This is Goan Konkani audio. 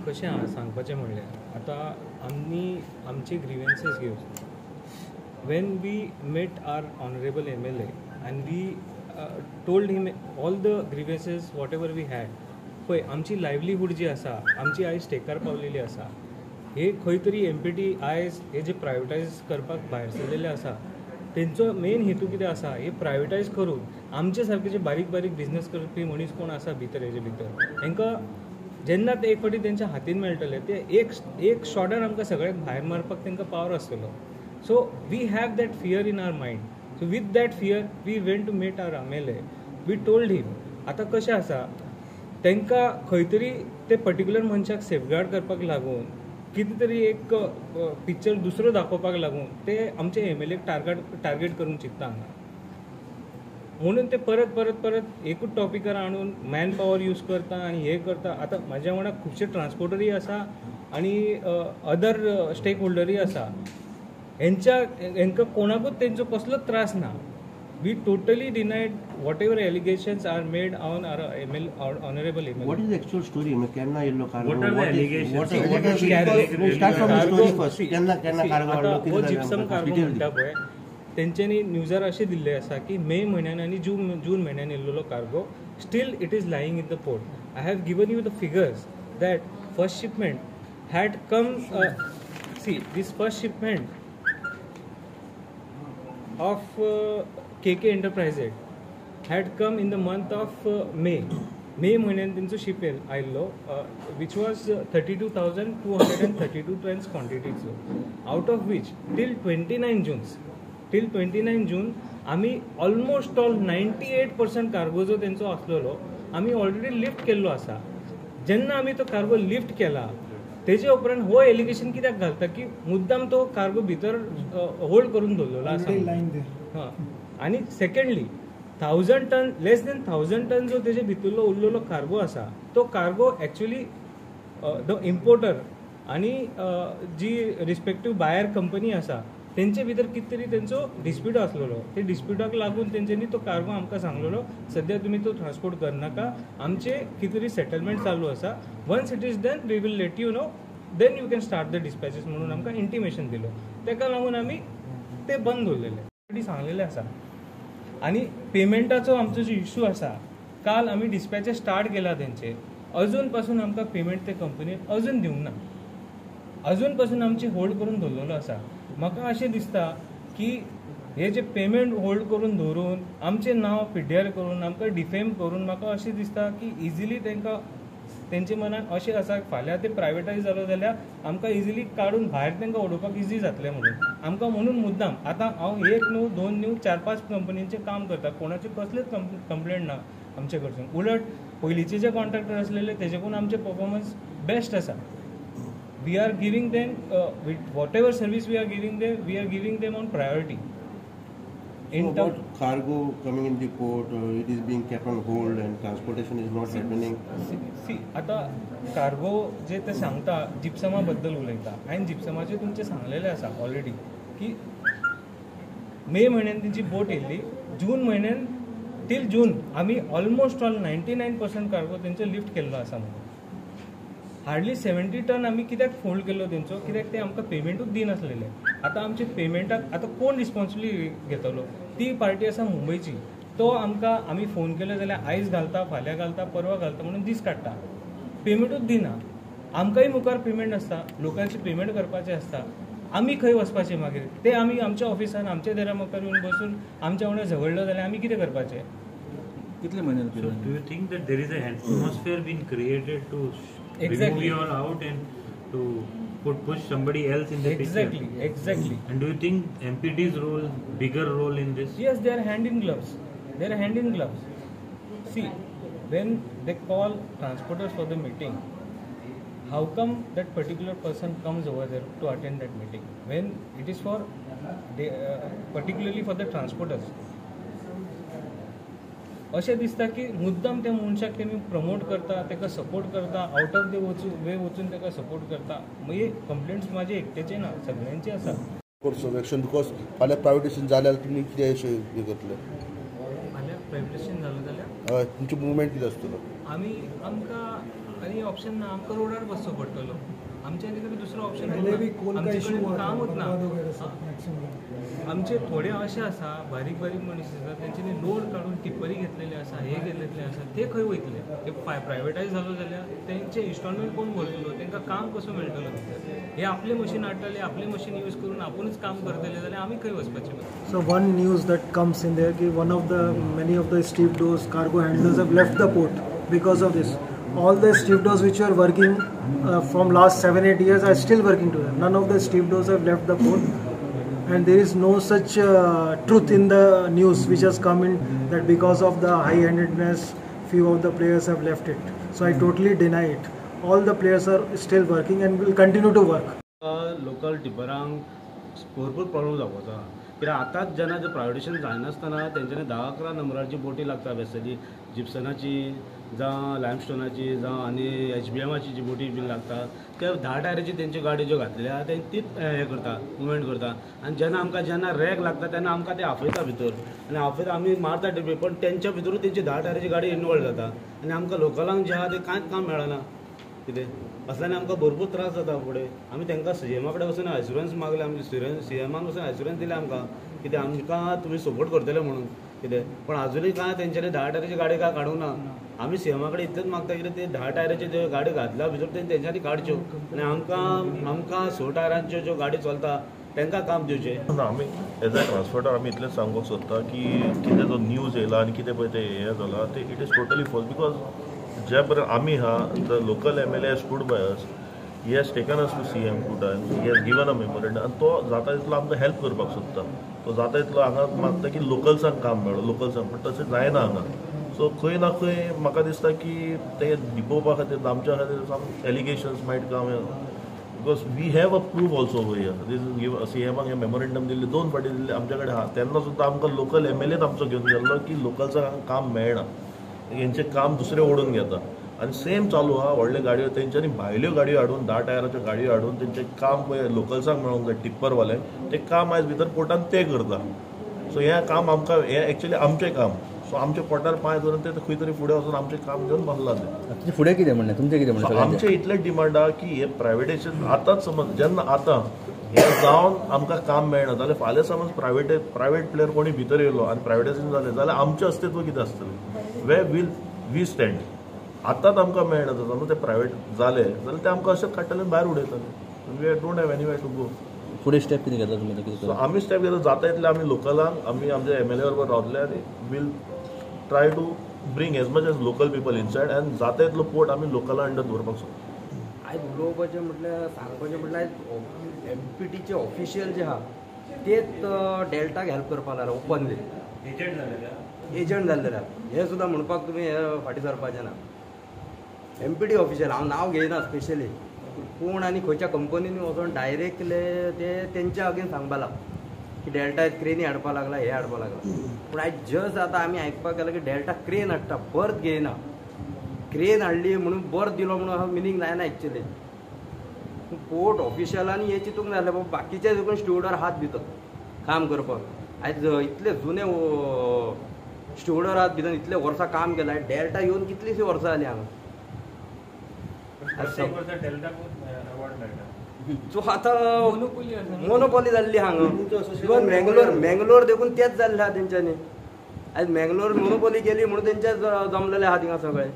कशें आहा सांगपाचें म्हणल्यार आतां आमी आमचे ग्रिवन्सीस घेवन when we met our honourable MLA and we told him all the grievances whatever we had. पळय आमची लायवलीहूड जी आसा आमची आयज स्टेकार पावलेली आसा. हे खंय तरी एमपीटी आयज हे जे प्रायवेटायज करपाक भायर सरलेले आसा तेंचो मेन हेतू कितें आसा, हे प्रायवेटायज करून आमचे सारके जे बारीक बारीक बिजनेस करपी मनीस कोण आसा भितर हेजे भितर हेंकां जेन्ना ते एक फावटी तेंच्या हातीन मेळटले ते एक एक शॉर्टान आमकां सगळ्याक भायर मारपाक तेंकां पावर आसतलो. So we have that fear in our mind. So with that fear we went to meet our MLA. We told him आतां कशें आसा तांकां खंय तरी ते पर्टिक्युलर मनशाक सेफगार्ड करपाक लागून कितें तरी एक पिक्चर दुसरो दाखोवपाक लागून ते आमचे एमएलए टार्गेट करूंक चिंत्ता हांगा. म्हणून ते परत परत परत एकूच टॉपिकार हाडून मॅन पावर यूज करता आनी हे करता. आतां म्हाज्या वांगडा खुबशे ट्रान्सपोर्टरूय आसा आनी अदर स्टेक होल्डरूय आसा. हेंच्या हेंकां कोणाकूच तेंचो कसलोच त्रास ना. We totally denied whatever allegations are made on our ML honourable MLA. What is the actual story? केन्ना येयल्लो cargo? What are the allegations? Start from the story first. केन्ना केन्ना कार्गो हाडलो? हो जिप्सम कार्गो म्हणटा पळय तेंच्यांनी न्यूजार अशें दिल्लें आसा की मे म्हयन्यान आनी जून म्हयन्यान येयल्लो cargo still it is lying in the port. I have given you the figures that first shipment had come. See this first shipment of KK Enterprises had come in the month of May. May म्हयन्यान तेंचो शिप आयिल्लो which was 32,232 tons क्वॉन्टिटीचो, out of which till 29 June आमी ऑलमोस्ट ऑल 98% कार्गो जो तेंचो आसलेलो आमी ऑलरेडी लिफ्ट केल्लो आसा. जेन्ना आमी तो कार्गो लिफ्ट केला तेजे उपरांत हो एलिगेशन कित्याक घालता की मुद्दाम तो कार्गो भितर होल्ड करून दवरलेलो आसा. हां, आनी secondly 1,000 ton less than 1,000 ton जो तेजे भितरलो उरलेलो कार्गो आसा तो कार्गो एक्चुअली the importer आनी जी रिस्पेक्टीव बायर कंपनी आसा तेंचे भितर कितें तरी तेंचो डिस्प्यूट आसलेलो. ते डिस्प्युटाक लागून तेंच्यांनी तो कार्गो आमकां सांगलेलो सद्या तुमी तो ट्रान्सपोर्ट करनाका, आमचे कितें तरी सेटलमेंट चालू आसा, once it is done we will let you know, then you can start the dispatches म्हणून आमकां इंटिमेशन दिलो. तेका लागून आमी ते बंद दवरलेले सांगलेले आसा. आनी पेमेंटाचो आमचो जो इशू आसा काल आमी डिस्पॅचेस स्टार्ट केला तेंचे, अजून पासून आमकां पेमेंट ते कंपनीन अजून दिवंक ना, अजून पासून आमची होल्ड करून दवरलेलो आसा. म्हाका अशें दिसता की हे जे पेमेंट होल्ड करून दवरून आमचें नांव पिड्ड्यार करून आमकां डिफेम करून म्हाका अशें दिसता की इजिली तांकां तेंचे मनान अशें आसा फाल्यां ते प्रायवेटायज जालो जाल्यार आमकां इजिली काडून भायर तांकां उडोवपाक इजी जातलें म्हणून आमकां म्हणून मुद्दाम. आतां हांव एक न्हू दोन न्हू 4-5 कंपनींचें काम करता, कोणाचें कसलेच कंप्लेंट ना आमचे कडसून. उलट पयलींचे जे कॉन्ट्रॅक्टर आसलेले तेजे कडून आमचें परफॉर्मन्स बेस्ट आसा. We are giving them with whatever service we are giving them, we are giving them on priority. In about cargo coming in the port, it is being kept on hold and transportation is not happening. See, आता कार्गो जे ते सांगता जिप्समा बद्दल उलयता हांवें जिप्समाचे तुमचे सांगलेले आसा ऑलरेडी की मे म्हयन्यान तेंची बोट येयल्ली, जून म्हयन्यान टील जून आमी ऑलमोस्ट ऑल 99% कार्गो तेंचो लिफ्ट केल्लो आसा. म्हणून हार्डली 70 टन आमी कित्याक फोल्ड केल्लो तेंचो, कित्याक ते आमकां पेमेंटूच दिनासलेले. आतां आमचे पेमेंटाक आतां कोण रिस्पॉन्सिबिलिटी घेतलो? ती पार्टी आसा मुंबयची, तो आमकां आमी फोन केलो जाल्यार आयज घालता फाल्यां घालता परवां घालता म्हणून दीस काडटा, पेमेंटूच दिना. आमकांय मुखार पेमेंट आसता, लोकांचे पेमेंट करपाचें आसता, आमी खंय वचपाचें मागीर? ते आमी आमच्या ऑफिसान आमच्या दारा मुखार येवन बसून आमच्या वांगडा झगडलो जाल्यार आमी कितें करपाचें? कितले म्हयने? So do you think that there is an atmosphere been created to remove you all out and to push somebody else in the picture? Exactly. And do you think MPT's role, bigger role in this? Yes, they are hand in gloves. They are hand in gloves. See, when they call transporters for the meeting, how come that particular person comes over there to attend that meeting when it is for they, particularly for the transporters? अशें दिसता की मुद्दाम त्या मनशाक तेमी प्रमोट करता, ताका सपोर्ट करता, आउट ऑफ the वे वचून ताका सपोर्ट करता. मागीर कंप्लेंट्स म्हाजे एकट्याचे ना, सगळ्यांचे आसा. कोर्स ऑफ एक्शन because फाल्यां प्रायवेटायजेशन जाल्यार तुमी कितें अशें हें करतले? फाल्यां प्रायवेटायजेशन जालें जाल्यार हय, तुमचें मुवमेंट कितें आसतलो? आमी आमकां आनी ऑप्शन ना, आमकां रोडार बसचो पडटलो. आमच्या कडेन दुसरो ऑप्शन आमचे कडेन कामूच ना. आमचे थोडे अशे आसा बारीक बारीक मनीस आसा तेंच्यांनी लोड काडून टिप्परी घेतलेले आसा, हे घेतलेले आसा, ते खंय वयतले? ते प्रायवेटायज जालो जाल्यार तेंचे इन्स्टॉलमेंट कोण भरतलो, तेंकां काम कसो मेळटलो? हे आपले मशीन हाडटले, आपले मशीन यूज करून आपुणूच काम करतले जाल्यार आमी खंय वचपाचें? So one news that comes in there की one of the many of the stevedores cargo handlers have left the port because of this. All the stevedores which are working from last 7-8 years are still working today. None of the stevedores have left the port, and there is no such truth in the news which has come in that because of the high-handedness few of the players have left it. So I totally deny it. All the players are still working and will continue to work. Local टिपरांक भरपूर प्रॉब्लम जावपाचो कित्याक आतांच जेन्ना जें प्रायवेटेशन जायनासतना तेंच्यांनी 10-11 नंबराची बोटी लागता वेसली, जिप्सनाची जावं लायमस्टोनाची जावं आनी HBMाची जी बोटी बीन लागता त्या 10 टायराची तेंची गाडी ज्यो घातलेली आहा ते तीच हें करता, मुवमेंट करता. आनी जेन्ना आमकां जेन्ना रॅक लागता तेन्ना आमकां ते आपयता भितर आनी आपयता आमी मारता टिपी, पण तेंच्या भितरूच तेंची 10 टायराची गाडी इनवॉल्व जाता आनी आमकां लोकलांक जें आहा तें कांयच काम मेळना. कितें असल्यानी आमकां भरपूर त्रास जाता फुडें. आमी तांकां सीएमा कडेन वचून एश्युरन्स मागले, आमी सीएमान वचून एश्युरन्स दिलें आमकां कितें आमकां तुमी सपोर्ट करतले म्हणून कितें, पण आजुनूय कांय तेंच्यांनी 10 टायराची गाडी काय काडूंक ना. आमी सीएमा कडेन इतलेंच मागता कितें ते 10 टायराची ज्यो गाडी घातल्या भितर ते तेंच्यांनी काडच्यो आनी आमकां आमकां 6 टायरांच्यो ज्यो गाडी चलता तांकां काम दिवचें. आमी एज अ ट्रान्सपोर्टर आमी इतलेंच सांगूंक सोदता की कितें जो न्यूज येयला आनी कितें पळय तें हें जालां तें it is totally false. Because ज्या पर्यंत आमी हा the local MLA has stood by us, he has taken us to CM 2 times, he has given a memorandum आनी तो जाता तितलो आमकां हेल्प करपाक सोदता. तो जाता तितलो हांगा मागता की लोकल्सांक काम मेळो, लोकल्सांक, पण तशें जायना हांगा. सो खंय ना खंय म्हाका दिसता की ते लिपोवपा खातीर आमच्या खातीर some allegations might come because we have a proof also here. This is सीएमाक हें मेमोरेंडम दिल्लें, 2 फावटी दिल्लें आमच्या कडेन आहा. तेन्ना सुद्दां आमकां लोकल MLAच आमचो घेवन गेल्लो की लोकल्सांक काम मेळना, हेंचें काम दुसरे ओडून घेता. आनी सेम चालू आहा, व्हडल्यो गाडयो तेंच्यांनी भायल्यो गाडयो हाडून 10 टायराच्यो गाडयो हाडून तेंचें काम पळय लोकल्सांक मेळोंक जाय टिप्परवाल्यांक, तें काम आयज भितर पोर्टान ते करता. सो हें काम आमकां हें एक्चुअली आमचें काम. सो आमच्या पोटार पांय धरून ते खंय तरी फुडें वचून आमचें काम घेवन बसलां तें. फुडें कितें म्हणणें तुमचें, कितें म्हणणें? आमचें इतलें डिमांड आहा की हें प्रायवेटेशन आतांच समज जेन्ना आतां हें जावन आमकां काम मेळना जाल्यार फाल्यां समज प्रायवेट प्लेयर कोणी भितर येयलो आनी प्रायवेटायजेशन जालें जाल्यार आमचें अस्तित्व कितें आसतलें? वे will we stand? आतांच आमकां मेळना समज तें प्रायवेट जालें जाल्यार तें आमकां अशेंच काडटले आनी भायर उडयतले. We don't have anywhere to go. फुडें स्टेप कितें घेतला तुमी? सो आमी स्टेप घेतला जाता तितलें आमी लोकलांक आमी आमच्या MLA बरोबर रावतले आनी we'll try to bring as much as local people inside and जाता तितलो पोर्ट आमी लोकला अंडर दवरपाक सोदता. आयज उलोवपाचें म्हटल्यार सांगपाचें म्हटल्यार आयज MPTचे ऑफिशियल जे आहा तेच डेल्टाक हेल्प करपाक लागला ओपनली. एजंट जाल्ले आहा हें सुद्दां म्हणपाक तुमी हें फाटीं सरपाचें ना. MPT official हांव नांव घेयना स्पेशली कोण आनी खंयच्या कंपनीनी वचोन डायरेक्टली ते तेंच्या अगेन सांगपा लागला की डेल्टा क्रेनी हाडपाक लागला, हें हाडपाक लागला. पूण आयज जस्ट आतां आमी आयकपाक गेला की डेल्टा क्रेन हाडटा, बर्थ घेयना. क्रेन हाडली म्हणून बर्थ दिलो म्हणून असो मिनींग जायना एक्चुअली. पोर्ट ऑफिशियलांनी हें चिंतूंक जाय आसलें, बाकीचे देखून स्टुवर्डार हात भितर काम करपाक. आयज इतले जुने स्टुवर्डार हात भितर इतले वर्सां काम केलां, डेल्टा येवन कितलींशीं वर्सां जालीं हांगा. सो आतां मोनोपोली जाल्ली हांगा. इवन मँगलोर देखून तेच जाल्लें आहा तेंच्यांनी. आयज मँगलोर मोनोपोली केली म्हणून तेंच्या जमलेलें आहा थिंगा सगळें.